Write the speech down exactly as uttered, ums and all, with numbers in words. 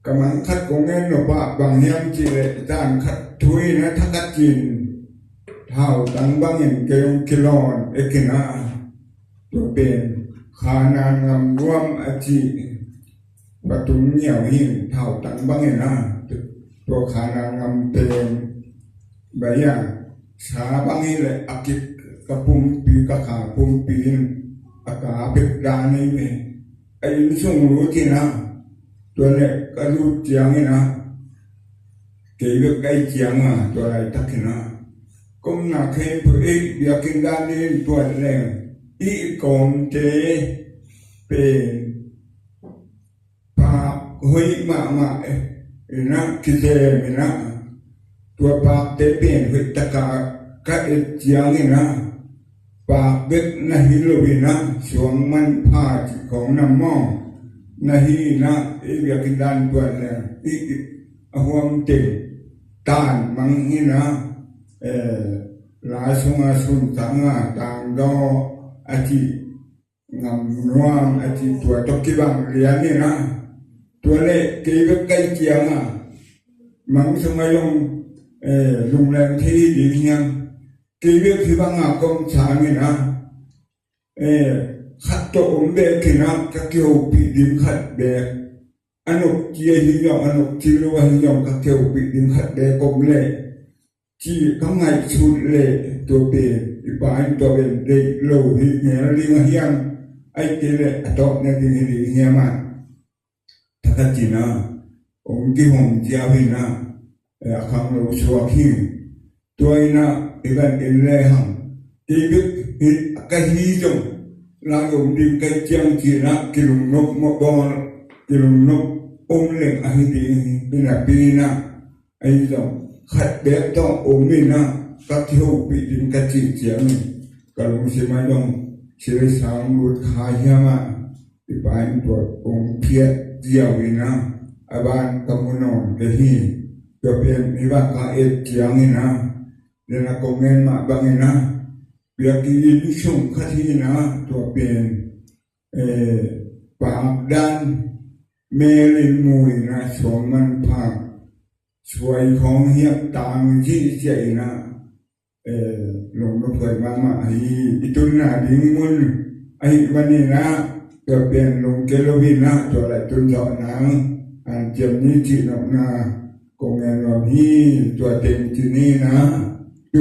Ka man khat kong ngen nop ah bang hiam cih leh, zan khat thu in ah thakhat cin thautang bangin kei hong kilawn ek in ah, tua pen Khanaan gam nuam a cih patung niau hi. Thautang bangin ah tua Khanaan gam pen baya sa bang hi leh a kik ka pumpi, ka kha pumpi in a ka pek dan hi ve. A inn sung lut in ah, tua leh ka lut ciangin ah, kei bek ka hih ciang a, tua laitak in ah, kong na khen phu ei biakinn dan in tua leh i kawmte pen pak hoih mahmah in ah kizem in ah, tua pakte pen hoih taka ka et ciangin ah, pak bek na hi lo in ah, suang manpha cih khawng na maw, na hi in ah, ei biakinn dan tua leh i, i, a huam teng tan mang in ah, eh, la sung a sun tang a tang daw a cih gam nuam a cih tua tawh kibang lian in ah, tua leh kei bek ka hih ciang a, mang sung a zong, eh, lungleng thei hi ding hiam? Kei bek hih bang a kong sang in ah, eh, khat tawh om bek in ah, ka kihopih ding khat bek, a nopci ahi zong, a nopci lo ahi zong, ka kihopih ding khat bek om leh, ci ka ngaihsut leh, tua pen i pa in tua pen deih lo hi ngel ding a hiam, ahih kei leh a tawpna ding hi ding hiam ah, thakhat cin ah hong kihong ziau in ah, eh, a khanglo suak hi. Tua in ah i van en lehang, kei bek hi, ka hi zong, lai om ding ka hih ciang cin ah kilungnop mawh bawl, kilungnop om leng ahi ding hi. Pi napi in ah, ahi zong khat bek tawh om in ah, ka kihopih ding ka cih ciangin, ka lungsim ah zong si le sang lut kha hiam ah, i pa in tua kong phiat ziau in ah, a ban ka mu nawn kei hi. Tua pen hih bang ka et ciangin ah, den a kong ngen mah bangin ah, biakinn sung khat hi in ah, tua pen, eh, pak dan mel in mu in ah, suang manpha suai khawng hiam tang zihziah in ah, eh, lungnop huai mahmah hi. I tunna ding mun ahih manin ah, tua pen lungkia lo in ah, tua lai tun zawh nang hanciam ni cih nopna kong ngen nuam hi. Tua teng ci ni in ah,